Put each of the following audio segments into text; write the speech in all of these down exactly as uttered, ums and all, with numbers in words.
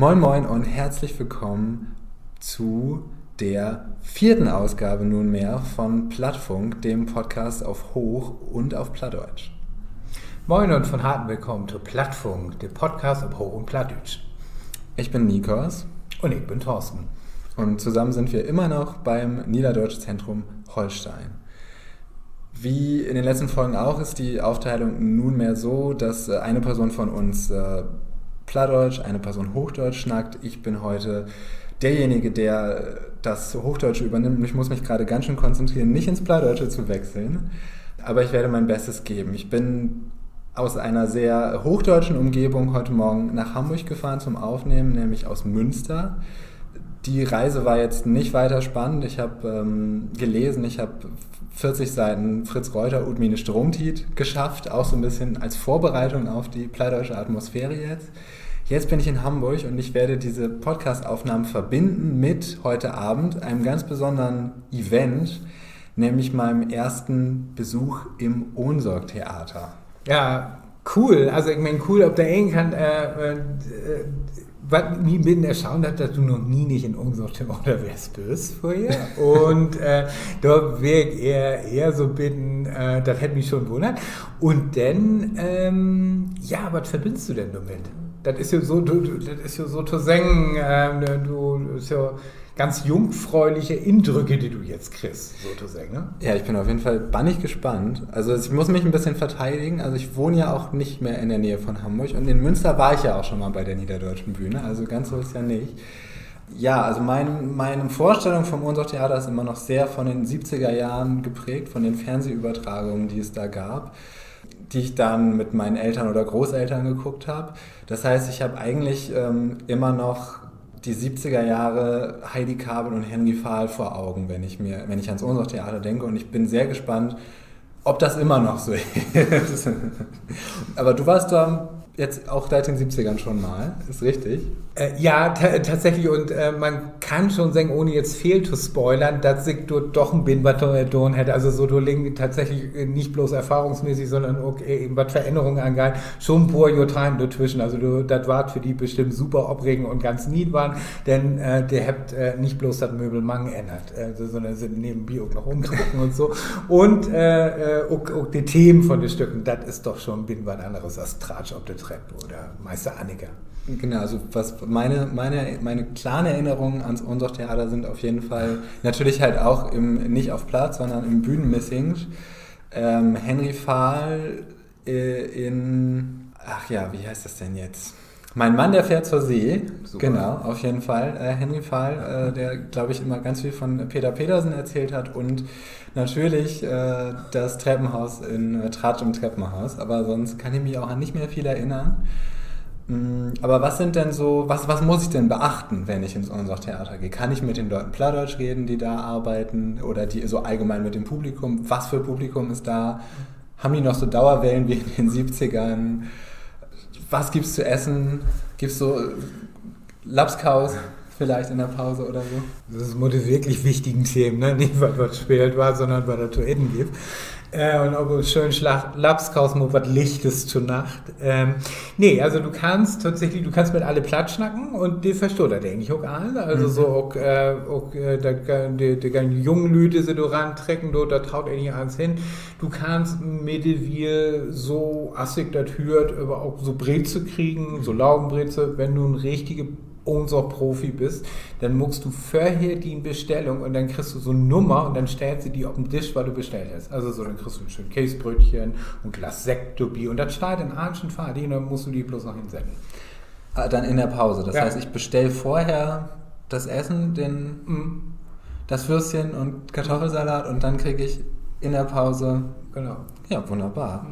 Moin, moin und herzlich willkommen zu der vierten Ausgabe nunmehr von Plattfunk, dem Podcast auf Hoch- und auf Plattdeutsch. Moin un von Harten willkamen to Plattfunk, de Podcast op Hooch un Plattdüütsch. Ich bin Nikos. Un ik bün Thorsten. Und zusammen sind wir immer noch beim Niederdeutschzentrum Holstein. Wie in den letzten Folgen auch ist die Aufteilung nunmehr so, dass äh, eine Person von uns äh, Plattdeutsch, eine Person Hochdeutsch snackt. Ich bin heute derjenige, der äh, das Hochdeutsche übernimmt und ich muss mich gerade ganz schön konzentrieren, nicht ins Plattdeutsche zu wechseln. Aber ich werde mein Bestes geben. Ich bin aus einer sehr hochdeutschen Umgebung heute Morgen nach Hamburg gefahren zum Aufnehmen, nämlich aus Münster. Die Reise war jetzt nicht weiter spannend. Ich habe ähm, gelesen, ich habe vierzig Seiten Fritz Reuter ut miene Strumpftiet geschafft, auch so ein bisschen als Vorbereitung auf die plattdeutsche Atmosphäre jetzt. Jetzt bin ich in Hamburg und ich werde diese Podcast-Aufnahmen verbinden mit heute Abend einem ganz besonderen Event, nämlich meinem ersten Besuch im Ohnsorg-Theater. Ja, cool. Also ik meen, cool op de een Kant, äh, äh, wat mi en beten erstaunt hett, dat du noch nie nich in Ohnsorg-Theater west büst vörher. Un äh, dor weer ik ehr, ehr so 'n beten, äh, dat hett mi schon wunnert. Un denn, ähm, ja, wat verbindst du denn dormit? Dat is ja so, du, du, dat is ja sotoseggen, äh, du, is ja ganz jungfräuliche Indrücke, die du jetzt kriggst, sotoseggen, ne? Ja, ich bin auf jeden Fall bannig gespannt. Also ich muss mich ein bisschen verteidigen. Also ich wohne ja auch nicht mehr in der Nähe von Hamburg und in Münster war ich ja auch schon mal bei der Niederdeutschen Bühne. Also ganz so ist ja nicht. Ja, also mein, meine Vorstellung vom Ohnsorg-Theater ist immer noch sehr von den siebziger Jahren geprägt, von den Fernsehübertragungen, die es da gab, die ich dann mit meinen Eltern oder Großeltern geguckt habe. Das heißt, ich habe eigentlich ähm, immer noch die siebziger Jahre Heidi Kabel und Henry Vahl vor Augen, wenn ich mir, wenn ich ans Ohnsorg-Theater denke. Und ich bin sehr gespannt, ob das immer noch so ist. Aber du warst da jetzt auch seit den siebzigern schon mal, ist richtig? Äh, ja, ta tatsächlich. Un äh, man kann schon seggen, ohne jetzt veel to spoilern, dat sik dor doch en beten wat to doon hett. Also so, dor liggen tatsächlich äh, nich blots erfahrungsmäßig, sondern ok äh, wat Verännerungen angeiht, schon en poor Johrteihnten dortwischen. Also du, dat warrt för di bestimmt super opregen un ganz nie warrn, denn äh, de hebbt äh, nich blots dat Möbelmang ännert, äh, sondern sünd nevenbi ok noch umtrocken un so. Un äh, äh, ok, ok de Themen von de Stücken, dat is doch schon en beten wat anneres as Tratsch op de Trepp oder Meister Annika. Genau, also was meine, meine, meine klaren Erinnerungen ans Ohnsorg-Theater sind auf jeden Fall natürlich halt auch im, nicht auf Platt, sondern im Bühnenmissing. Ähm, Henry Vahl äh, in, ach ja, wie heißt das denn jetzt? Mein Mann, der fährt zur See. Super. Genau, auf jeden Fall. Äh, Henry Vahl, äh, der, glaube ich, immer ganz viel von Peter Petersen erzählt hat und natürlich äh, das Treppenhaus in äh, Tratsch im Treppenhaus. Aber sonst kann ich mich auch an nicht mehr viel erinnern. Mm, aber was sind denn so, was, was muss ich denn beachten, wenn ich ins Ohnsorg-Theater gehe? Kann ich mit den Leuten Plattdeutsch reden, die da arbeiten? Oder die so allgemein mit dem Publikum? Was für Publikum ist da? Haben die noch so Dauerwellen wie in den siebzigern? Was gibt's zu essen? Gibt's so äh, Labskaus vielleicht in der Pause oder so? Dat is mit de wirklich wichtigen Themen, ne? Nich wat, wat speelt warrt, sonnern wat dat to eten gifft. Äh, un op en schönen Slag Labskaus mit wat Lichtes to Nacht. Ähm, nee, also du kannst tatsächlich, du kannst mit alle Platt snacken un de verstaht dat egentlich ok all. Also so ok, äh, ok äh, dat, de, de ganz jungen Lüüd, de se dor rantrecken doot, dat haut egentlich allens hen. Du kannst middewiel so, as sik dat höört, aver ok so Breze kriegen, so Laugenbreze, wenn du en richtige Ohnsorg-Profi büst, denn maakst du vörher dien Bestellung un denn kriggst du so 'n Nummer un denn stellt se di op den Disch, wat du bestellt hest. Also so, denn kriggst du en schöön Keesbrötchen un Glas Sekt dorbi un dat steiht in Arnschen fardig un denn musst du di blots noch hensetten. Ah, dann in der Pause. Das heißt, ich bestell vorher das Essen, den, das Würstchen und Kartoffelsalat und dann krieg ich in der Pause. Genau. Ja, wunderbar.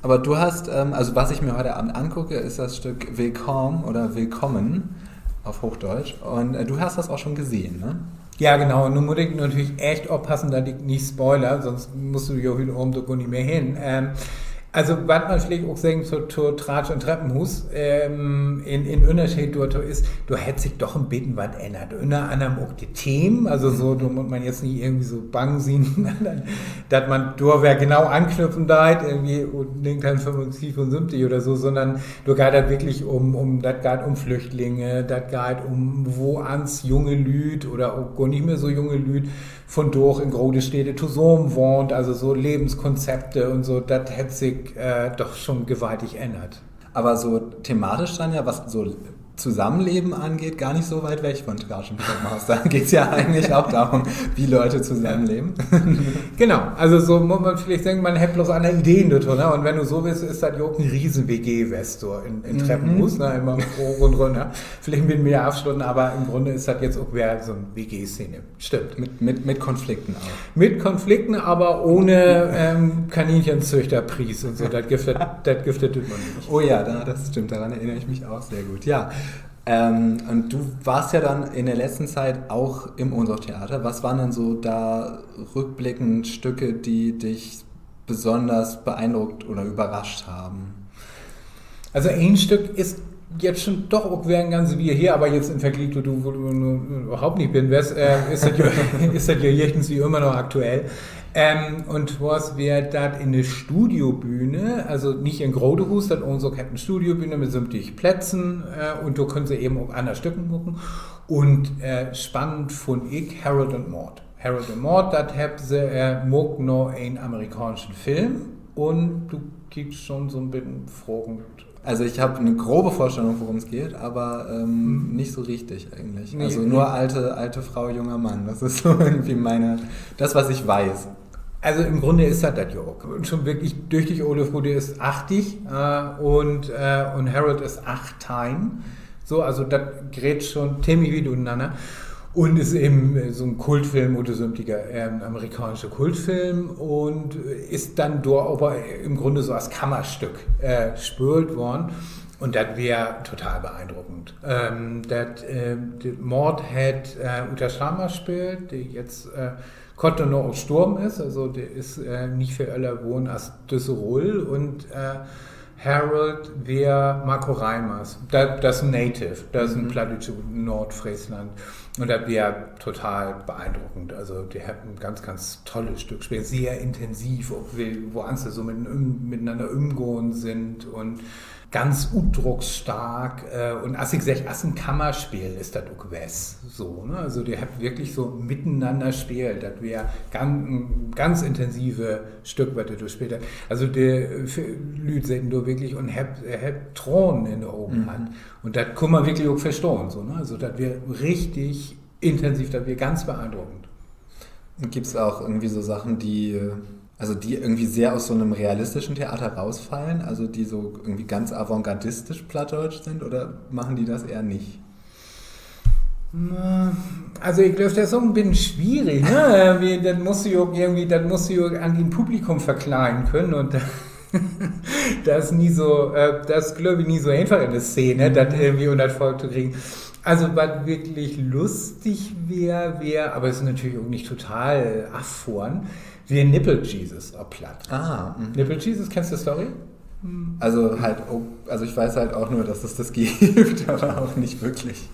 Aber du hast, ähm, also was ich mir heute Abend angucke, ist das Stück Willkamen oder Willkommen auf Hochdeutsch. Und äh, du hast das auch schon gesehen, ne? Ja, genau. Nu mutt ik natürlich echt oppassen, dat ik nich spoiler, sonst musst du jo hüüt Avend dor gor nich mehr hen. Ähm, Also, wat man villicht ok seggen to, to Tratsch in't Treppenhuus, ähm, in, in Ünnerscheed dorto is, dor hett sik doch en beten wat ännert. Ünner annern ok de Themen, also so, dor mutt man jetzt nich irgendwie so bang sien, dat man dor weer genau anknüppen deit, irgendwie negenteihnfünfundsiebzig oder so, sünnern dor geiht dat wirklich um, um, dat geiht um Flüchtlinge, dat geiht um, woans junge Lüüd oder ok gor nich mehr so junge Lüüd vundaag in grote Städer tosamen wahnt, also so Levenskonzepte un so, dat hett sik doch schon gewaltig ännert. Aber so thematisch dann ja, was so Zusammenleben angeht, gar nicht so weit weg von Tratsch in't Treppenhuus. Da geht's ja eigentlich auch darum, wie Leute zusammenleben. Genau, also so mutt man villicht seggen, man hett bloots anner Ideen dorto, ne? Un wenn du so wullt, is dat ja ok en riesen W G-West dor in, in Treppenhuus, ne? Immer hooch un rünner. Villicht en beten mehr afsloten, aber in'n Grunde is dat jetzt ok weer so 'n W G-Szene. Stimmt. Mit, mit, mit Konflikten auch. Mit Konflikten, aber ohne, ähm, Kaninchenzüchterpries un so. Dat gifft dat, dat gifft dat düt man nich. Oh ja, da, das stimmt. Daran erinnere ich mich auch sehr gut. Ja. Ähm, und du warst ja dann in der letzten Zeit auch im Ohnsorg-Theater. Was waren denn so da rückblickend Stücke, die dich besonders beeindruckt oder überrascht haben? Also een Stück is jetzt schon doch ok weer en ganze Wiel her, aber jetzt in Vergliek to, to, wo du nu överhaupt nich binnen weerst, äh, is dat ja, is dat ja jichtenswie ümmer noch aktuell. Ähm, un twoors weer dat in de Studiobühne, also nich in grote Huus, dat Ohnsorg hett en Studiobühne mit söventig Plätzen, äh, un dor köönt se even ok anner Stücken maken. Un, äh, spannend funn ik Harold un Maude. Harold un Maude, dat hebbt se, äh, maakt na en amerikaanschen Film. Un du kiekst schon so 'n beten fragend. Also ich hab eine grobe Vorstellung, worum es geht, aber, ähm, nicht so richtig eigentlich. Nee, also nur alte, alte Frau, junger Mann. Das ist so irgendwie meine, das, was ich weiß. Also in'n Grunde is dat dat ja ok. Schon wirklich düchtig ole Fro, de is achtig, äh, un, äh, un Harold is achtteihn. So, also dat greipt schon teemlich wiet utenanner. Un is even, äh, so 'n Kultfilm oder so 'n, ähm, amerikaansche Kultfilm un is denn dor aver in'n Grunde so as Kammerstück, äh, speelt worrn. Un dat weer total beeindruckend. Ähm, dat, äh, de Maude hett, äh, Uta Sharma speelt, de jetzt, äh, kort dorna ok storven is, also de is, äh, nich veel öller worrn as düsse Rull un, äh, Harold weer Marco Reimers. Dat, dat is en Native, dat is en Plattdüütsche ut Noordfreesland. Un dat weer total beeindruckend. Also, de hebbt en ganz, ganz tolles Stück speelt. Sehr intensiv, ok wo-, woans se so mitenanner ümgahn sünd un ganz utdrucksstark, äh, un as ik segg, as en Kammerspeel is dat ok west, so, ne? Also, de hebbt wirklich so mitenanner speelt. Dat weer gan-, en ganz intensive Stück, wat de dor speelt hebbt. Also, de, äh, Lüüd seten dor wirklich un hebbt, hebbt Tranen in de Ogen hatt. Un dat kunn man wirklich ok verstahn, so, ne? Also, dat weer richtig intensiv, dat weer ganz beeindruckend. Gibt's auch irgendwie so Sachen, die, also die irgendwie sehr aus so einem realistischen Theater rausfallen, also die so irgendwie ganz avantgardistisch plattdeutsch sind, oder machen die das eher nicht? Also, ik glööv, dat is ok en beten swierig, ne? Wiel, dat musst du ja ok irgendwie, dat musst du ja ok an dien Publikum verkleiden könen un dat is nie so, äh, dat is, glööv ik, nie so eenfach in de Szene, dat irgendwie ünner 't Volk to kriegen. Also, wat wirklich lustig weer, weer, aver is natürlich ok nich total affohren, weer Nipple Jesus op Platt. Nipple Jesus, kennst du de Story? Also halt, oh, also ich weiß halt auch nur, dass es das gibt, aber auch nicht wirklich.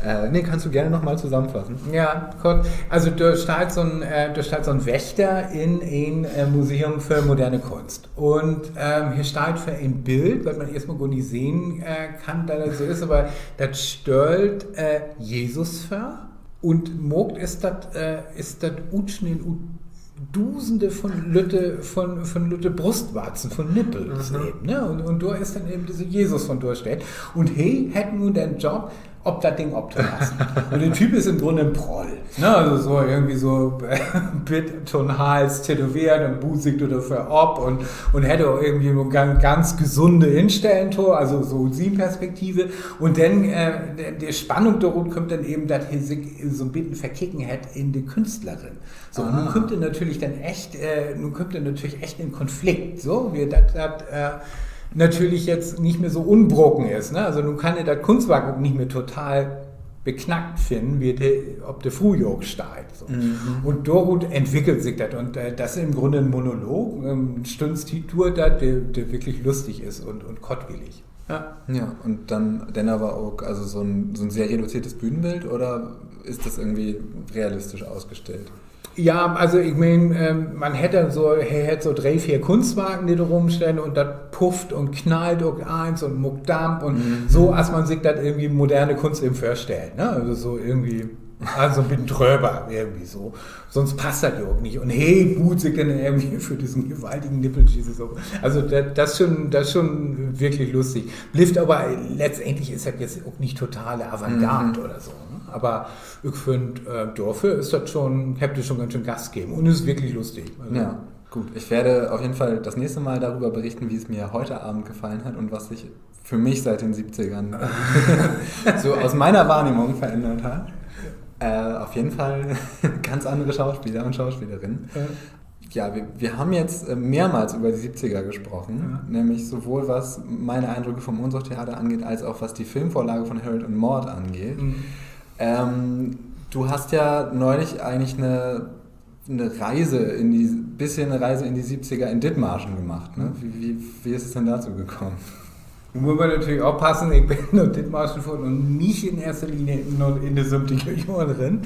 Äh, nee, kannst du gerne noch mal zusammenfassen. Ja, kort. Also, dor steiht so 'n, äh, dor steiht so 'n Wächter in en, äh, Museum för moderne Kunst. Un, ähm, he steiht vör en Bild, wat man eerstmal gor nich sehn, äh, kann, dat dat so is, aver dat stellt, äh, Jesus vör. Un maakt is dat, äh, is dat Utsnitten ut Dusende von lütte, von, von lütte Brustwarzen, von Nippels even, ne? Un, un dor is denn even disse Jesus von dorstellt. Un he hett nu den Job, op dat Ding optopassen. Un de Typ is in'n Grunde en Proll, ne? Also so irgendwie so bit to'n Hals tätoweert un buut sik dor dorför op un, un hett ok irgendwie en gan-, ganz gesunde Instellen to, also so sien Perspektive. Un denn, äh, de, de Spannung dorut kümmt denn even, dat he sik so 'n beten verkeken hett in de Künstlerin. So, nu kümmt he natürlich denn echt, äh, nu kümmt he natürlich echt in Konflikt, so, wiel dat, dat, äh, natürlich jetzt nich mehr so unbroken is, ne? Also nu kann he dat Kunstwark ok nich mehr total beknackt finnen, wie he op de Fru jaagt steiht, so. Un dorut entwickelt sik dat. Un dat is in'n Grunne en Monolog, en Stünn Tiet duert dat, de, de wirklich lustig is un, un kortwielig. Ja, un denn, denn aver ok, also so 'n, so 'n sehr reduziertes Bühnenbild, oder is dat irgendwie realistisch ausgestellt? Ja, also ik meen, man hett denn so, he hett so dree, veer Kunstwarken, de dor rumstahn, un dat pufft un knallt ok allens un maakt Damp un so, as man sik dat irgendwie moderne Kunst even vörstellt, ne? Also so irgendwie, also so 'n beten dröver irgendwie so. Sonst passt dat ja ok nich. Un he buut sik denn irgendwie för dissen gewaltigen Nippeljesus op. Also dat, dat is schon, dat is schon wirklich lustig. Blifft aver letztendlich, is dat jetzt ok nich totale Avantgarde oder so, ne? Aver ik finn, dorför is dat schon, hebbt de schon ganz schön Gas geven un is wirklich lustig. Also, ja, gut. Ich werde auf jeden Fall das nächste Mal darüber berichten, wie es mir heute Abend gefallen hat und was sich für mich seit den Siebzigern so aus meiner Wahrnehmung verändert hat. Äh, auf jeden Fall ganz andere Schauspieler und Schauspielerinnen. Ja, wir, wir haben jetzt, äh, mehrmals über die Siebziger gesprochen, nämlich sowohl was meine Eindrücke vom Ohnsorg-Theater angeht, als auch was die Filmvorlage von Harold und Maude angeht. Ähm, du hast ja neulich eigentlich eine, eine Reise in die, bisschen eine Reise in die Siebziger in Dithmarschen gemacht, ne? Wie, wie, wie ist es denn dazu gekommen? Nu mutt man natürlich oppassen, ik bün na Dithmarschen fohren un nich in eerste Linie in, in de söventiger Johren rin,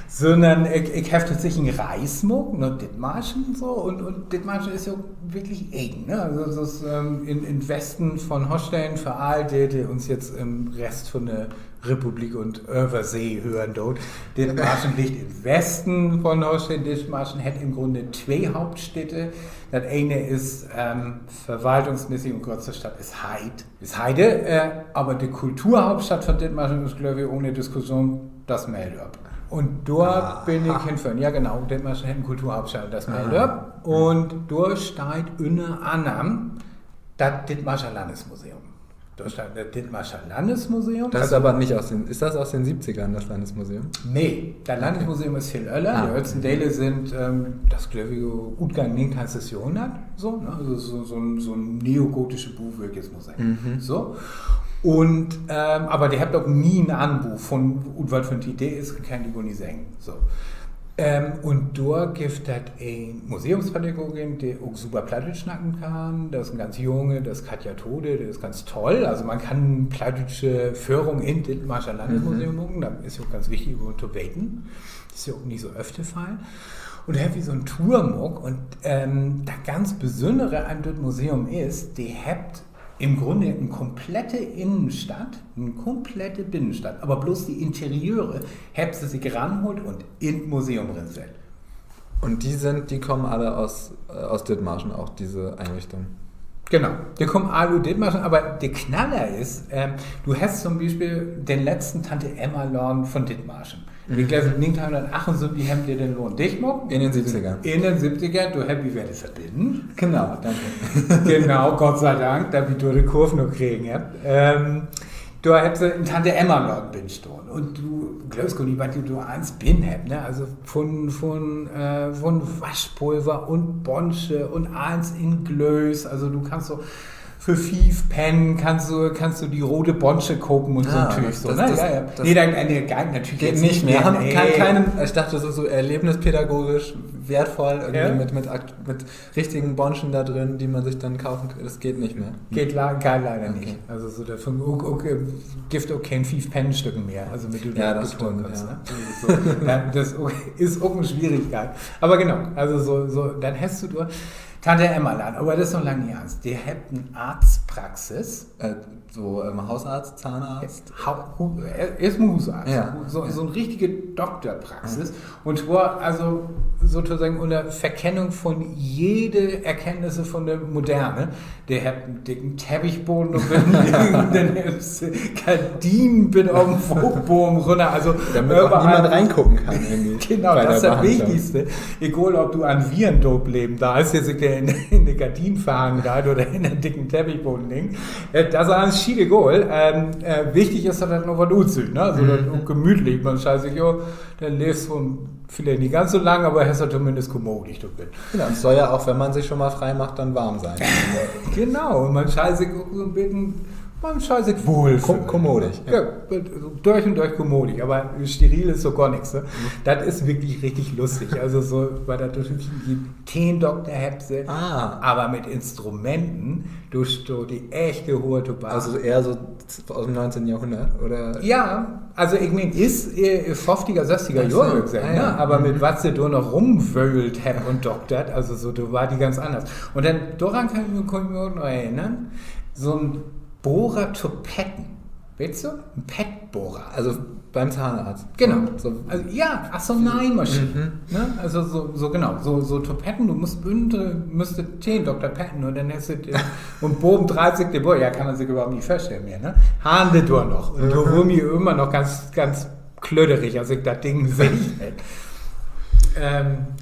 sünnern ik, ik heff tatsächlich en Reis maakt na Dithmarschen, so, un, un Dithmarschen is ja ok wirklich egen, ne? Also, dat is, ähm, in, in Westen von Holsteen, för all de, de uns jetzt in'n Rest von de Republik un över See hören doot. Dithmarschen liggt in Westen von Holsteen. Dithmarschen hett in'n Grunne twee Hauptstädte. Dat ene is, ähm, verwaltungsmäßig un gröttste Stadt is Heid-, is Heide, äh, aver de Kulturhauptstadt von Dithmarschen is, glööv ik, ohne Diskussion dat Meldörp. Un dor bün ik henföhren. Ja, genau, Dithmarschen hett en Kulturhauptstadt, dat Meldörp. Un dor steiht ünner annern dat Dithmarscher Landesmuseum. Dor steiht dat Dithmarscher Landesmuseum. Das ist aber nicht aus den, ist das aus den Siebzigern, das Landesmuseum? Nee, dat Landesmuseum is veel öller. De öllsten Dele sünd, ähm, dat is, glööv ik, Utgang negenteihnste Johrhunnert, so, ne? Also so, so 'n, so 'n neogotische Buwörk, is man seggen. So. Un, ähm, aver de hebbt ok nie en Anbu funnen, ut wat för 'n Tiet de is, kann ik gor nich seggen. So. Ähm, un dor gifft dat en Museumspädagogin, de ok super Plattdüütsch snacken kann. Dat is en ganz junge, dat is Katja Tode, de is ganz toll. Also man kann plattdüütsche Föhrung in Dithmarscher Landesmuseum maken, dat is ja ok ganz wichtig, üm to weten. Dat is ja ok nich so öfter de Fall. Un dor hebbt wi so 'n Tour maakt un, ähm, dat ganz Besünnere an dat Museum is, de hebbt in'n Grunne en komplette Innenstadt, en komplette Binnenstadt, aver blots de Interiöre hebbt se sik ranhaalt un in't Museum rinsett. Und die sind, die kommen alle aus, äh, aus Dithmarschen, auch diese Einrichtung? Genau, de kaamt all ut Dithmarschen, aver de Knaller is, ähm, du hest to'n Bispeel den letzten Tante-Emma-Laden von Dithmarschen. Ik glööv, negenteihnhunnertachtunsöventig hebbt de den Laden dicht maakt. In den Siebzigern. In den Siebzigern, dor hebbt wi wedder de Verbinnen. Genau, danke. Genau, Gott sei Dank, dat wi dor de Kurv noch kregen hebbt. Ähm, dor hebbt se en Tante-Emma-Laden binnen stahn. Un du glöövst gor nich, wat de dor allens binnen hebbt, ne? Also von, von, äh, von Waschpulver un Bonsche un allens in Glöös. Also du kannst so för fief Penn kannst du, kannst du de rode Bonsche kopen un so 'n Tüüg, so, ne? Ja, ja. Nee, dat, nee, geiht natürlich nich mehr. Kann, kann, ich dachte, das ist so erlebnispädagogisch wertvoll, irgendwie mit, mit, mit richtigen Bonschen da drin, die man sich dann kaufen kann. Das geht nicht mehr. Geiht leider nich. Also so, dor ok, ok, äh, gifft ok keen Fief-Penn-Stücken mehr. Also mit de du dat betahlen kannst, ne? Also so, dat is ok en Schwierigkeit. Aver genau, also so, so, denn hest du dor Tante-Emma-Laden, aver dat is noch lang nich allens. De hebbt en Arztpraxis. So, ähm, Hausarzt, Zahnarzt? Eerstmal Huusarzt. So, so 'n richtige Doktorpraxis. Un twoor, also, sotoseggen ünner Verkennung von jede Erkenntnisse von de Moderne. De hebbt en dicken Teppichboden, denn hebbt se Gardinen bit op'n Footboden rünner. Also, damit niemand reingucken kann. Genau, dat is dat Wichtigste. Egal, of du an Virendoop leven deist, de sik in de Gardien verhangen deit oder in den dicken Teppichboden liggt, dat is allens schietegal. Wichtig is, dat dat noch wat utsüht, ne? Also, dat ok gemütlich. Man schall seggen, jo, denn leevst du villicht nich ganz so lang, aver hest dat tominnst kommodig dorbi. Genau, soll ja auch, wenn man sich schon mal frei macht, dann warm sein. Genau, un man schall sik ok so 'n beten Scheiß ik wohl. Kommodig. Ja, dörch un dörch kommodig, aver steril is so gor nix, ne? Dat is wirklich richtig lustig. Also so, wiel dat natürlich Teendokter hebbt se, aver mit Instrumenten, dör so de echte Hoor to Barg. Also eher so aus dem neunzehnten Jahrhundert, oder? Ja, also ik meen, is föfftiger, sösstiger Johr, würr ik seggen, ne? Aver mit wat se dor noch rumwöhlt hebbt un doktert, also so, dor weer de ganz anners. Un denn, doran kann ik mi, kann ik mi ok noch erinnern, so'n Bohrer to Petten. Weetst du? En Pettbohrer. Also beim Zahnarzt. Genau. Ja, ach so, Neimaschinen. Ne? Also so, genau. So, so Topetten, du musst, müsst de Teendokter petten un denn hest du, un baven dreiht sik de Bohrer, ja, kann man sik överhaupt nich vörstellen mehr, ne? Harrn de dor noch. Un dor wurr mi ümmer noch ganz, ganz klöterig, as ik dat Ding sehn hebb.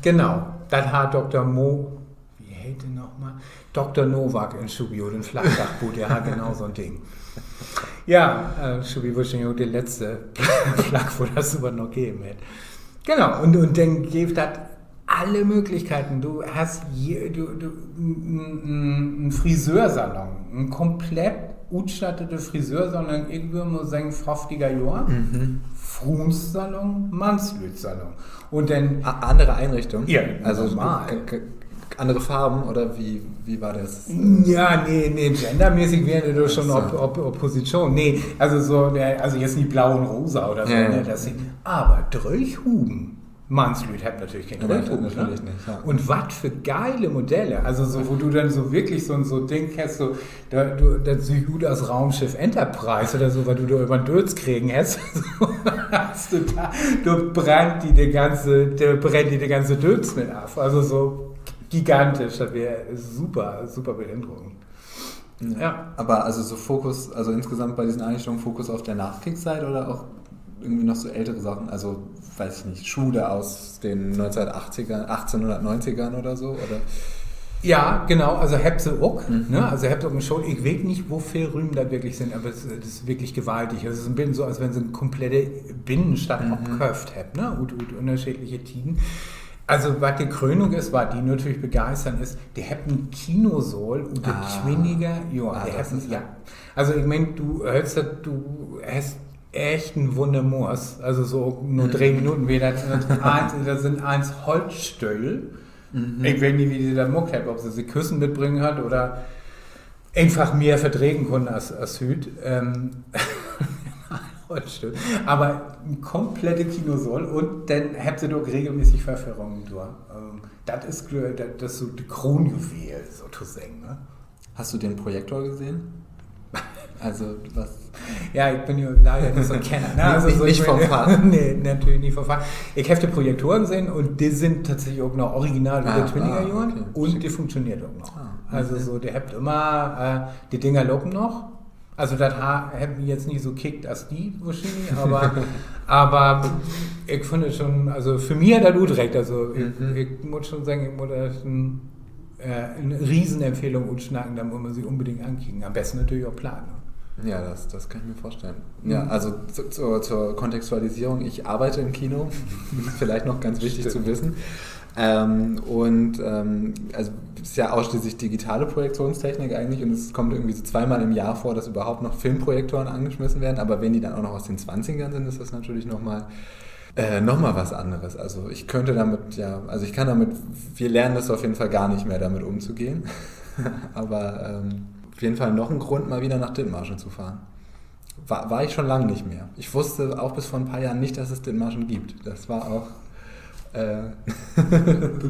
Genau, dat harr Dokter Mo-, wo heet de noch mal? Dokter Nowak in Schubi, den Flachdachboden, de harr genau so'n Ding. Ja, Schubi wöör wohrschienlich ok de letzte Flack, wo dat so wat noch geven hett. Genau, un denn geev dat alle Mööglichkeiten. Du hest en Friseursalon, en komplett utstattete Friseursalon, ik würr mal seggen, föfftiger Johr. Fruunssalon, Mannslüüdsalon. Un denn annere Einrichtung? Also annere Farven oder wie weer dat? Ja, nee, nee, gendermäßig weer de doch schon op Position. Nee, also so, also jetzt nich blau un rosa oder so, ne? Aver Drööghuven. Mannslüüd hebbt natürlich keen Drööghuven, ne? Un wat för geile Modelle. Also so, wo du denn so wirklich so 'n, so Ding hest, so, dat süht ut as Raumschiff Enterprise oder so, wat du dor över'n Dööts kregen hest. Dor brennt di de ganze Dööts mit af. Also so gigantisch, dat weer super, super beindruckend. Aver also so Fokus, also insgesamt bei diesen Einrichtungen Fokus auf der Nachkriegszeit oder auch irgendwie noch so ältere Sachen? Also, weiß ich nicht, Schule aus den neunzehnhundertachtzigern, achtzehnhundertneunzigern oder so, oder? Ja, genau, also hebbt se ok, ne? Also hebbt se ok en School, ik weet nich, wo veel Rüüm dat wirklich sünd, aver dat is wirklich gewaltig. Dat is en beten so, as wenn se en komplette Binnenstadt opköfft hebbt, ne? Ut, ut ünnerscheedliche Tieden. Also, wat de Krönung is, wat di natürlich begeistern is, de hebbt en Kinosaal ut de twintiger Johren. Also, ik meen, du höörst dat, du hest echt en Wunnermoors. Also, so ok na dree Minuten weer dat, dat sünd allens Holtstöhl. Ik weet nich, wo se dat maakt hebbt, of se sik Küssen mitbringen hatt oder eenfach mehr verdregen kunnen as, as hüüt. Aver en komplette Kinosaal un denn hebbt se dor ok regelmäßig Vörführungen dor. Dat is, dat is so de Kroonjuwel sotoseggen, ne? Hast du den Projektor gesehen? Also, was? Ja, ik bün ja leider nich so 'n Kenner, ne? Also, nich vun't Fach. Nee, natürlich nich vun't Fach. Ik heff de Projektoren sehn un de sünd tatsächlich ok noch original ut de twintiger Johren un de funktioneert ok noch. Also so, de hebbt ümmer, de Dinger lopen noch. Also dat hebbt wi jetzt nich so kickt as di wohrschienlich, aver, aver ik finn dat schon, also för mi hett dat utreckt. Also ik mutt schon seggen, ik mutt dat en Riesenempfehlung utsnacken, dat mutt man sik unbedingt ankieken. An'n besten natürlich op Platt, ne? Ja, das, das kann ich mir vorstellen. Ja, also zu, zur, zur Kontextualisierung, ich arbeite im Kino, ist vielleicht noch ganz wichtig zu wissen. Ähm, und, ähm, also ist ja ausschließlich digitale Projektionstechnik eigentlich und es kommt irgendwie so zweimal im Jahr vor, dass überhaupt noch Filmprojektoren angeschmissen werden, aber wenn die dann auch noch aus den Zwanzigern sind, ist das natürlich nochmal, äh, nochmal was anderes. Also ich könnte damit, ja, also ich kann damit, wir lernen das auf jeden Fall gar nicht mehr, damit umzugehen. Aber, ähm, auf jeden Fall noch ein Grund, mal wieder nach Dithmarschen zu fahren. War, war ich schon lange nicht mehr. Ich wusste auch bis vor ein paar Jahren nicht, dass es Dithmarschen gibt. Das war auch, äh,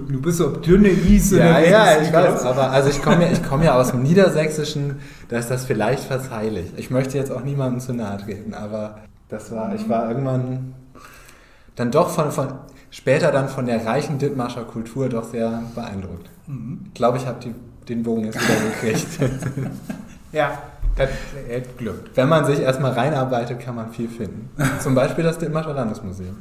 du bist auf dünne Ies unterwegs. Ja, ja, ich weiß, aber also ich komme ja, ich komme ja aus dem Niedersächsischen, da ist das vielleicht verzeihlich. Ich möchte jetzt auch niemandem zu nahe treten, aber das war, ich war irgendwann dann doch von, von, später dann von der reichen Dithmarscher Kultur doch sehr beeindruckt. Mhm. Ich glaube, ich habe die, den Bogen jetzt wieder gekriegt. Ja, dat hett glückt. Wenn man sich erstmal reinarbeitet, kann man viel finden. Zum Beispiel das Dithmarscher Landesmuseum.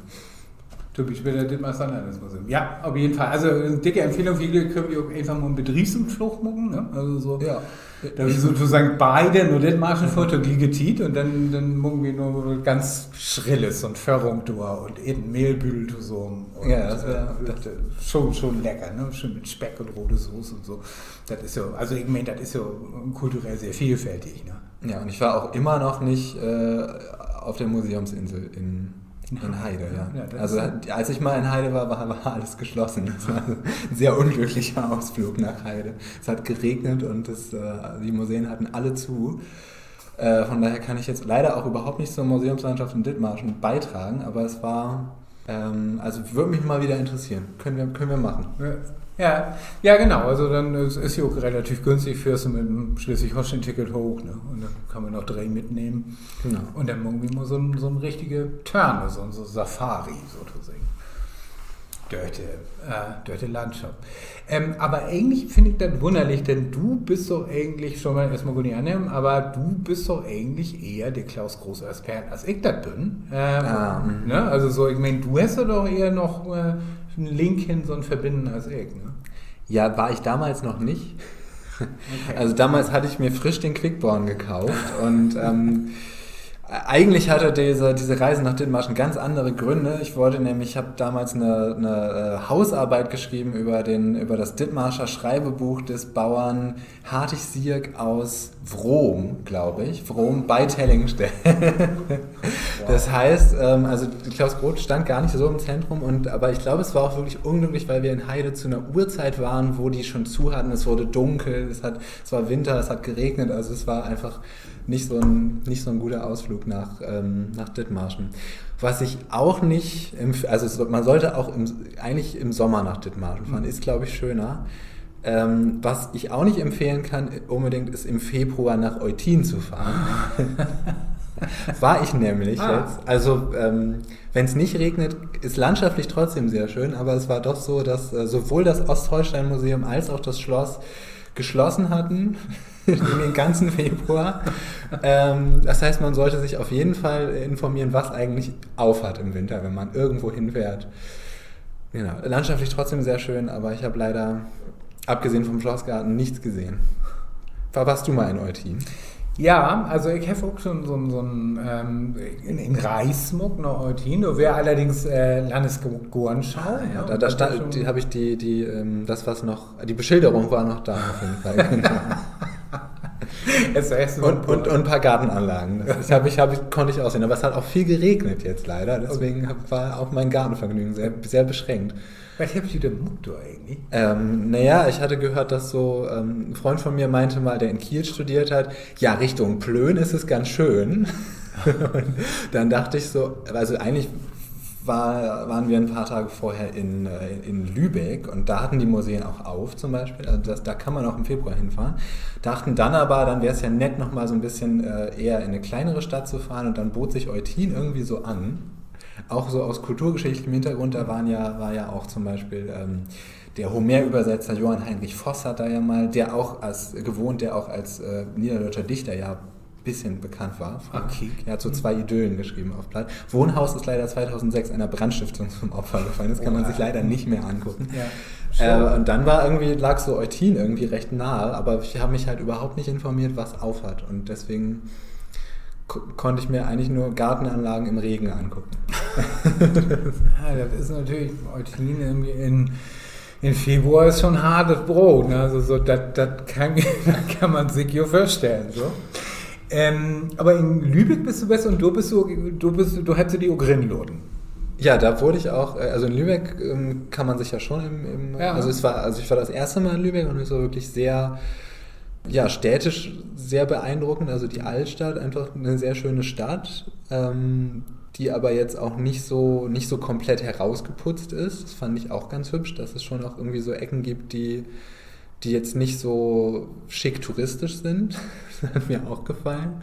To'n Bispeel dat Dithmarscher Landesmuseum. Ja, op jeden Fall. Also, en dicke Empfehlung, villicht köönt wi ok eenfach mal en Bedriefsutfloog maken, ne? Also so, dat wi sotoseggen beide na Dithmarschen fohrt to glieke Tiet un denn, denn maken wi noch wat ganz Schrilles, so'n Föhrung dör un eten Mehlbüdel tosamen. Ja, dat weer, äh, dat, äh, schon, schon lecker, ne? Schöön mit Speck un rode Soß un so. Dat is ja, also ik meen, dat is ja kulturell sehr vielfältig, ne? Ja, und ich war auch immer noch nicht äh, auf der Museumsinsel in, in Heide. Ja. Ja, das Also ist als ich mal in Heide war, war, war alles geschlossen. Das war ein sehr unglücklicher Ausflug nach Heide. Es hat geregnet und es, äh, die Museen hatten alle zu. Äh, von daher kann ich jetzt leider auch überhaupt nicht zur Museumslandschaft in Dithmarschen beitragen, aber es war, ähm, also würde mich mal wieder interessieren. Können wir, können wir machen. Ja, ja, genau. Also dann is, is ja ok relativ günstig, föhrst du mit en Sleswig-Holsteen-Ticket hooch, ne? Un denn kann man noch dree mitnehmen. Genau. Un denn maken wi mal so 'n, so 'n richtige Törn, so 'n, so Safari sotoseggen. Dörch de, äh, dörch de Landschap. Ähm, aver egentlich finn ik dat wunnerlich, denn du büst doch egentlich, schall man eerstmal gor nich annehmen, aver du büst doch egentlich ehr de Klaus Groth-Expert, as ik dat bün. Ähm, Ah, mhm. ne? Also so, ik meen, du hest dor doch ehr noch äh, en Link hen, so 'n Verbinnen as ik, ne? Ja, war ich damals noch nicht. Okay. Also damals hatte ich mir frisch den Quickborn gekauft und ähm, eigentlich hatte diese, diese Reise nach Dithmarschen ganz andere Gründe. Ich wollte nämlich, ich habe damals eine, eine äh, Hausarbeit geschrieben über, den, über das Dithmarscher Schreibebuch des Bauern Hartig Sierk aus Wrom, glaube ich. Wrom bei Tellingstedt. Das heißt, ähm, also Klaus Groth stand gar nicht so im Zentrum, und, aber ich glaube, es war auch wirklich unglücklich, weil wir in Heide zu einer Uhrzeit waren, wo die schon zu hatten. Es wurde dunkel, es hat, es war Winter, es hat geregnet, also es war einfach nicht so ein, nicht so ein guter Ausflug nach, ähm, nach Dithmarschen. Was ich auch nicht, empf- also es, man sollte auch im, eigentlich im Sommer nach Dithmarschen fahren, ist, glaube ich, schöner. Ähm, was ich auch nicht empfehlen kann unbedingt, ist im Februar nach Eutin zu fahren. War ich nämlich Ah. jetzt. Also, ähm, wenn es nicht regnet, ist landschaftlich trotzdem sehr schön, aber es war doch so, dass äh, sowohl das Ostholstein-Museum als auch das Schloss geschlossen hatten in den ganzen Februar. Ähm, das heißt, man sollte sich auf jeden Fall informieren, was eigentlich auf hat im Winter, wenn man irgendwo hinfährt. Genau. Landschaftlich trotzdem sehr schön, aber ich habe leider, abgesehen vom Schlossgarten, nichts gesehen. Wa- Warst du mal in Eutin? Ja, also ik heff ok schon so 'n, so 'n, ähm, in, in Reis maakt na Eutin. Dor weer allerdings äh, Landesgartenschau, Ah, ja, ne? da, da Und stand, schon die habe ich die, die, ähm, das was noch, die Beschilderung war noch da auf jeden Fall. Genau. Es war echt so Und, und, und ein paar Gartenanlagen. Das, das habe ich, habe ich, konnte ich auch sehen. Aber es hat auch viel geregnet jetzt leider. Deswegen hab, war auch mein Gartenvergnügen sehr, sehr beschränkt. Wat hebbt ji denn maakt dor egentlich? Ähm, naja, ich hatte gehört, dass so, ähm, ein Freund von mir meinte mal, der in Kiel studiert hat, ja, Richtung Plön ist es ganz schön. Und dann dachte ich so, also eigentlich war, waren wir ein paar Tage vorher in, äh, in Lübeck und da hatten die Museen auch auf zum Beispiel. Also das, da kann man auch im Februar hinfahren. Dachten dann aber, dann wäre es ja nett, nochmal so ein bisschen äh, eher in eine kleinere Stadt zu fahren und dann bot sich Eutin irgendwie so an. Auch so aus kulturgeschichtlichem Hintergrund, da waren ja, war ja auch zum Beispiel ähm, der Homer-Übersetzer Johann Heinrich Voss hat da ja mal, der auch als gewohnt, der auch als äh, niederdeutscher Dichter ja ein bisschen bekannt war. Ach, kiek. Er hat so zwei Idyllen geschrieben auf Platt. Wohnhaus ist leider zweitausendsechs einer Brandstiftung zum Opfer gefallen. Das kann man sich leider nicht mehr angucken. Ja. Äh, und dann war irgendwie, lag so Eutin irgendwie recht nahe, aber ich habe mich halt überhaupt nicht informiert, was auf hat. Und deswegen ko- konnte ich mir eigentlich nur Gartenanlagen im Regen angucken. Ja, dat is natürlich, Eutin in, in, in Februar is schon hartet Broot, ne? Also so, dat, dat kann, dat kann man sik jo vörstellen, so. Ähm, aber in Lübeck büst du west un dor büst du, dor büst du, dor hebbt se di ok rinlaten. Ja, da wurde ich auch, äh, also in Lübeck ähm, kann man sich ja schon im, im Ja. also es war, also ich war das erste Mal in Lübeck und es war wirklich sehr, ja, städtisch sehr beeindruckend. Also die Altstadt, einfach eine sehr schöne Stadt, ähm, die aber jetzt auch nicht so, nicht so komplett herausgeputzt ist. Das fand ich auch ganz hübsch, dass es schon auch irgendwie so Ecken gibt, die, die jetzt nicht so schick touristisch sind. Das hat mir auch gefallen.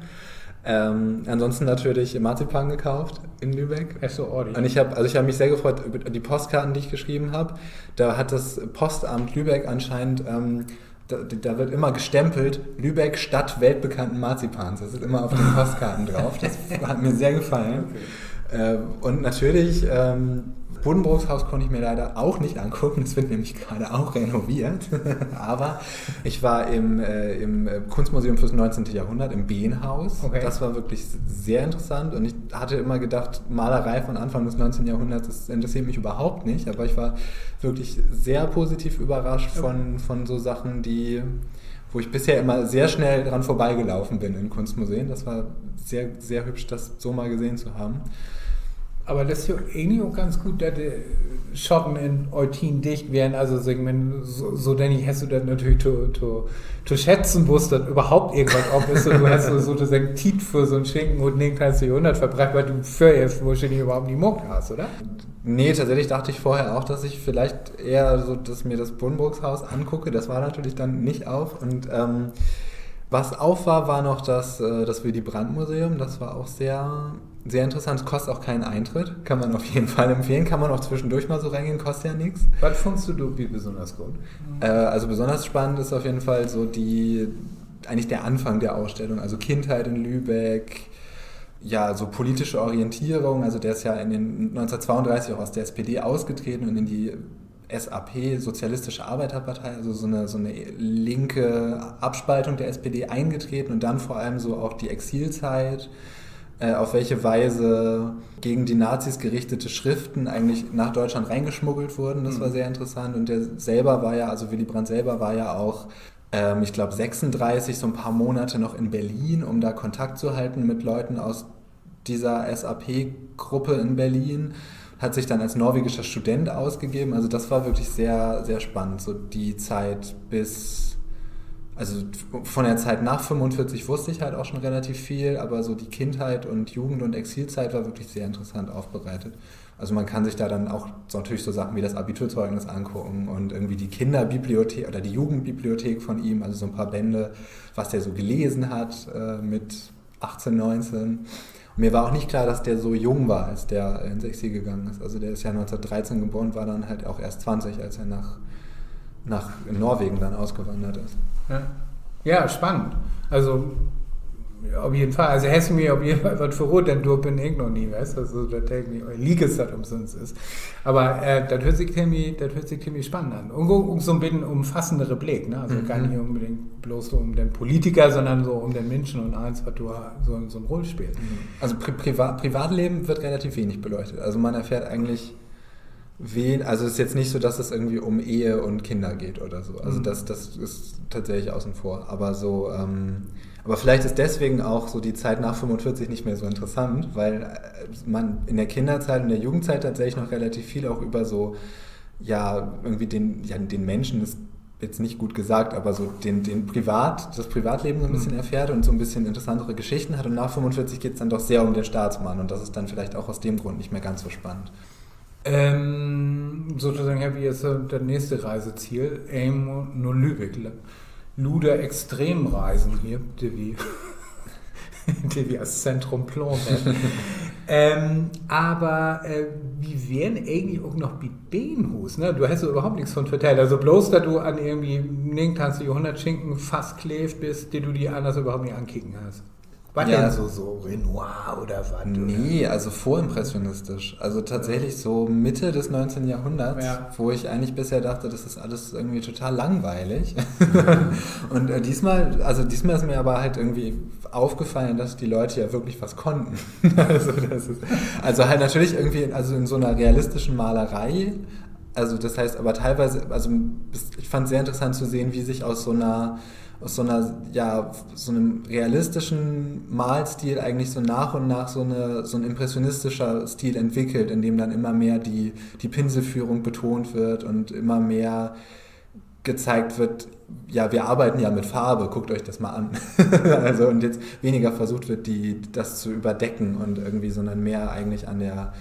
Ähm, ansonsten natürlich Marzipan gekauft in Lübeck. Ach so, Ordi. Und ich habe, also ich habe mich sehr gefreut über die Postkarten, die ich geschrieben habe. Da hat das Postamt Lübeck anscheinend, ähm, da, da wird immer gestempelt, Lübeck, Stadt weltbekannten Marzipans. Das ist immer auf den Postkarten drauf. Das hat mir sehr gefallen. Okay. Äh, und natürlich, ähm, Buddenbrooks Haus konnte ich mir leider auch nicht angucken. Es wird nämlich gerade auch renoviert. Aber ich war im, äh, im äh, Kunstmuseum fürs neunzehnte Jahrhundert, im Behnhaus. Okay. Das war wirklich sehr interessant und ich hatte immer gedacht, Malerei von Anfang des neunzehnten Jahrhunderts ist, interessiert mich überhaupt nicht, aber ich war wirklich sehr positiv überrascht von, von so Sachen, die wo ich bisher immer sehr schnell dran vorbeigelaufen bin in Kunstmuseen. Das war sehr, sehr hübsch, das so mal gesehen zu haben. Aver dat is jo egentlich ok ganz goot, dat de Schotten in Eutin dicht weren. Also, segg ik mal, so, so denk ik, hest du dat natürlich to, to, to schätzen wusst, dat överhaupt irgendwat op is. Un du hest so, sotoseggen Tiet för so'n Schinken ut negenteihnte Johrhunnert verbracht, wat du vörher wohrschienlich överhaupt nich maakt hest, oder? Nee, tatsächlich dachte ich vorher auch, dass ich vielleicht eher so, dass mir das Buddenbrooks-Haus angucke. Das war natürlich dann nicht auf. Und ähm, was auf war, war noch das, äh, das Willy-Brandt-Museum. Das war auch sehr, sehr interessant. Es kostet auch keinen Eintritt. Kann man auf jeden Fall empfehlen. Kann man auch zwischendurch mal so reingehen. Kostet ja nichts. Wat funnst du dor bi besünners goot? Äh, also besonders spannend ist auf jeden Fall so die, eigentlich der Anfang der Ausstellung. Also Kindheit in Lübeck, ja, so politische Orientierung, also der ist ja in den neunzehnhundertzweiunddreißig auch aus der S P D ausgetreten und in die S A P, Sozialistische Arbeiterpartei, also so eine, so eine linke Abspaltung der S P D eingetreten und dann vor allem so auch die Exilzeit, äh, auf welche Weise gegen die Nazis gerichtete Schriften eigentlich nach Deutschland reingeschmuggelt wurden. Das war sehr interessant. Und der selber war ja, also Willy Brandt selber war ja auch ähm, ich glaube, sechsunddreißig so ein paar Monate noch in Berlin, um da Kontakt zu halten mit Leuten aus dieser S A P-Gruppe in Berlin, hat sich dann als norwegischer Student ausgegeben. Also das war wirklich sehr, sehr spannend, so die Zeit bis, also von der Zeit nach fünfundvierzig wusste ich halt auch schon relativ viel, aber so die Kindheit und Jugend- und Exilzeit war wirklich sehr interessant aufbereitet. Also man kann sich da dann auch so natürlich so Sachen wie das Abiturzeugnis angucken und irgendwie die Kinderbibliothek oder die Jugendbibliothek von ihm, also so ein paar Bände, was der so gelesen hat äh, mit achtzehn, neunzehn. Und mir war auch nicht klar, dass der so jung war, als der ins Exil gegangen ist. Also der ist ja neunzehnhundertdreizehn geboren, war dann halt auch erst zwanzig, als er nach, nach Norwegen dann ausgewandert ist. Ja, spannend. Also, op jeden Fall. Also, hest du mi op jeden Fall wat verraadt, denn dor bün ik noch nie west. Also, dat denk ik, liek is dat umsünst is. Aver äh, dat höört sik ziemlich, dat höört sik ziemlich spannend an. Un ok, ok so 'n beten umfassendere Blick, ne? Also gor nich unbedingt blots so um den Politiker, sonnern so um den Minschen un allens, wat dor so, so 'n Rull speelt. Also Pri Priva Privatleben wird relativ wenig beleuchtet. Also man erfährt eigentlich wen, also es ist jetzt nicht so, dass es irgendwie um Ehe und Kinder geht oder so. Also das, das ist tatsächlich außen vor. Aber so, ähm, aber vielleicht ist deswegen auch so die Zeit nach fünfundvierzig nicht mehr so interessant, weil äh, man in der Kinderzeit und der Jugendzeit tatsächlich noch relativ viel auch über so, ja, irgendwie den, ja, den Menschen ist jetzt nicht gut gesagt, aber so den, den Privat, das Privatleben so ein bisschen erfährt und so ein bisschen interessantere Geschichten hat. Und nach fünfundvierzig geht es dann doch sehr um den Staatsmann und das ist dann vielleicht auch aus dem Grund nicht mehr ganz so spannend. Ähm, sotoseggen hebbt wi jetzt äh, dat nächste Reiseziel, eenmal na Lübeck. Luder Extremreisen hier, de wi, de wi as Zentrum plaant hebbt. Ähm, aver äh, wi weren egentlich ok noch bi Beenhuus, ne? Du hest överhaupt nix von vertellt. Also blots, dat du an irgendwie negenteihnte Johrhunnert Schinken fastkleevt büst, de du di anners överhaupt nich ankieken hest. Wat denn so, so Renoir oder wat? Nee, also vorimpressionistisch. Also tatsächlich so Mitte des neunzehnten Jahrhunderts, wo ich eigentlich bisher dachte, das ist alles irgendwie total langweilig. Und äh, diesmal, also diesmal ist mir aber halt irgendwie aufgefallen, dass die Leute ja wirklich was konnten. Also, das ist, also halt natürlich irgendwie, also in so einer realistischen Malerei, also das heißt aber teilweise, also ich fand es sehr interessant zu sehen, wie sich aus so einer aus so einer, ja, so einem realistischen Malstil eigentlich so nach und nach so, eine, so ein impressionistischer Stil entwickelt, in dem dann immer mehr die, die Pinselführung betont wird und immer mehr gezeigt wird, ja, wir arbeiten ja mit Farbe, guckt euch das mal an. Also und jetzt weniger versucht wird, die, das zu überdecken und irgendwie, sondern mehr eigentlich an der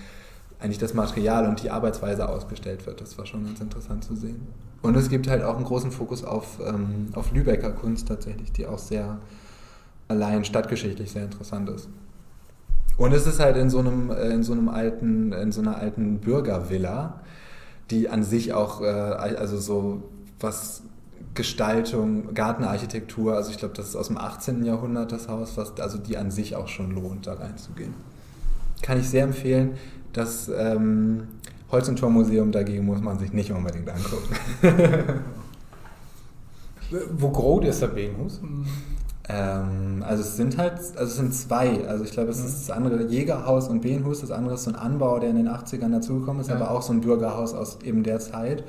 eigentlich das Material und die Arbeitsweise ausgestellt wird. Das war schon ganz interessant zu sehen. Und es gibt halt auch einen großen Fokus auf, ähm, auf Lübecker Kunst tatsächlich, die auch sehr allein stadtgeschichtlich sehr interessant ist. Und es ist halt in so einem, äh, in so einem alten, in so einer alten Bürgervilla, die an sich auch, äh, also so was Gestaltung, Gartenarchitektur, also ich glaube, das ist aus dem achtzehnten Jahrhundert das Haus, was, also die an sich auch schon lohnt, da reinzugehen. Kann ich sehr empfehlen. Das ähm, Holstentormuseum dagegen muss man sich nicht unbedingt angucken. Wo groot is dat Beenhuus? Ähm, also es sind halt, also es sind zwei. Also ich glaube, es ist das andere Jägerhaus und Beenhuus. Das andere ist so ein Anbau, der in den achtzigern dazugekommen ist, aber auch so ein Bürgerhaus aus eben der Zeit.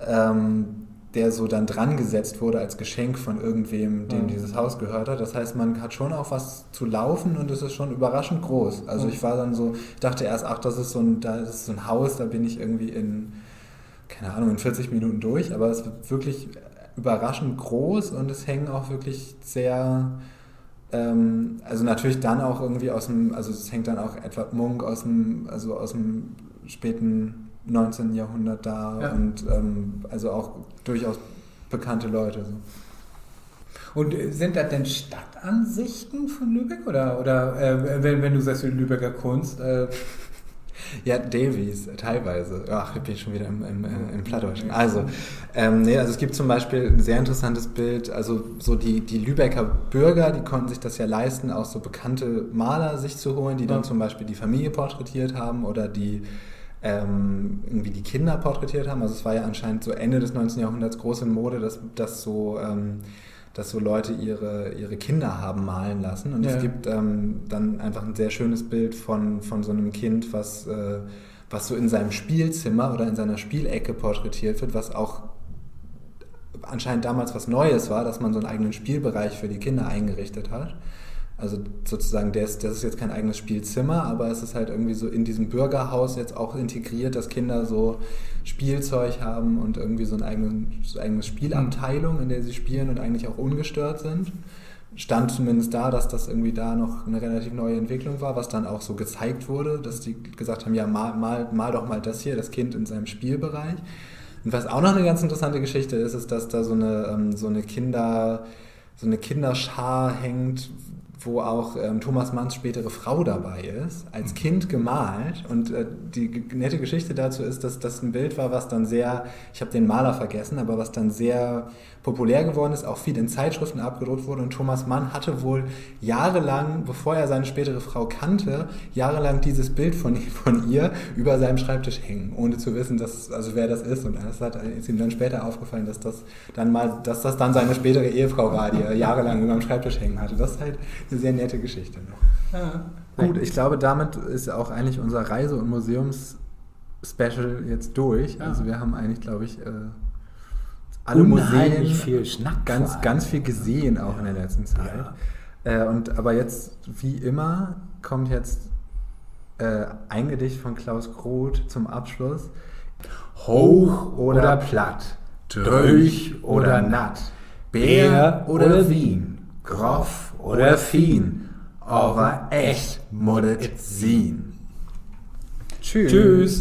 Ähm, der so dann dran gesetzt wurde als Geschenk von irgendwem, dem dieses Haus gehört hat. Das heißt, man hat schon auch was zu laufen und es ist schon überraschend groß. Also ich war dann so, ich dachte erst, ach, das ist so ein, da ist so ein Haus, da bin ich irgendwie in, keine Ahnung, in vierzig Minuten durch, aber es wird wirklich überraschend groß und es hängen auch wirklich sehr ähm, also natürlich dann auch irgendwie aus dem, also es hängt dann auch Edvard Munch aus dem, also aus dem späten neunzehnten Jahrhundert da und ähm, also auch durchaus bekannte Leute. So. Un sünd dat denn Stadtansichten von Lübeck? Oder, oder äh, wenn, wenn du seggst, Lübecker Kunst? Äh ja, Davies, teilweise. Ach, ich bin schon wieder im, im, äh, im Plattdeutschen. Also, ähm, nee, also es gibt zum Beispiel ein sehr interessantes Bild, also so die, die Lübecker Bürger, die konnten sich das ja leisten, auch so bekannte Maler sich zu holen, die dann zum Beispiel die Familie porträtiert haben oder die ähm, irgendwie die Kinder porträtiert haben. Also es war ja anscheinend so Ende des neunzehnten Jahrhunderts groß in Mode, dass, dass so ähm, dass so Leute ihre, ihre Kinder haben malen lassen. Und ja. Es gibt ähm, dann einfach ein sehr schönes Bild von, von so einem Kind, was, äh, was so in seinem Spielzimmer oder in seiner Spielecke porträtiert wird, was auch anscheinend damals was Neues war, dass man so einen eigenen Spielbereich für die Kinder eingerichtet hat. Also sozusagen, der ist, das ist jetzt kein eigenes Spielzimmer, aber es ist halt irgendwie so in diesem Bürgerhaus jetzt auch integriert, dass Kinder so Spielzeug haben und irgendwie so, einen eigenen, so eine eigene Spielabteilung, in der sie spielen und eigentlich auch ungestört sind. Stand zumindest da, dass das irgendwie da noch eine relativ neue Entwicklung war, was dann auch so gezeigt wurde, dass die gesagt haben, ja, mal, mal, mal doch mal das hier, das Kind in seinem Spielbereich. Und was auch noch eine ganz interessante Geschichte ist, ist, dass da so eine, ähm, so eine Kinder, so eine Kinderschar hängt, wo auch ähm, Thomas Manns spätere Frau dabei ist, als Kind gemalt. Und äh, die g- nette Geschichte dazu ist, dass das ein Bild war, was dann sehr, ich habe den Maler vergessen, aber was dann sehr populär geworden ist, auch viel in Zeitschriften abgedruckt wurde. Und Thomas Mann hatte wohl jahrelang, bevor er seine spätere Frau kannte, jahrelang dieses Bild von, von ihr über seinem Schreibtisch hängen, ohne zu wissen, dass, also wer das ist. Und das hat, ist ihm dann später aufgefallen, dass das dann mal, dass das dann seine spätere Ehefrau war, die er jahrelang über dem Schreibtisch hängen hatte. Das ist halt eine sehr nette Geschichte noch. Ja. Gut, ich glaube, damit ist auch eigentlich unser Reise- und Museums- Special jetzt durch. Also wir haben eigentlich, glaube ich, äh, alle Museen viel Schnack ganz, ganz viel gesehen auch in der letzten Zeit. Äh, und aber jetzt, wie immer, kommt jetzt äh, ein Gedicht von Klaus Groth zum Abschluss. Hooch oder platt, dröög oder natt, Beer oder Wien, groff oder fien, aver echt mutt et sien. Tschüss. Tschüss.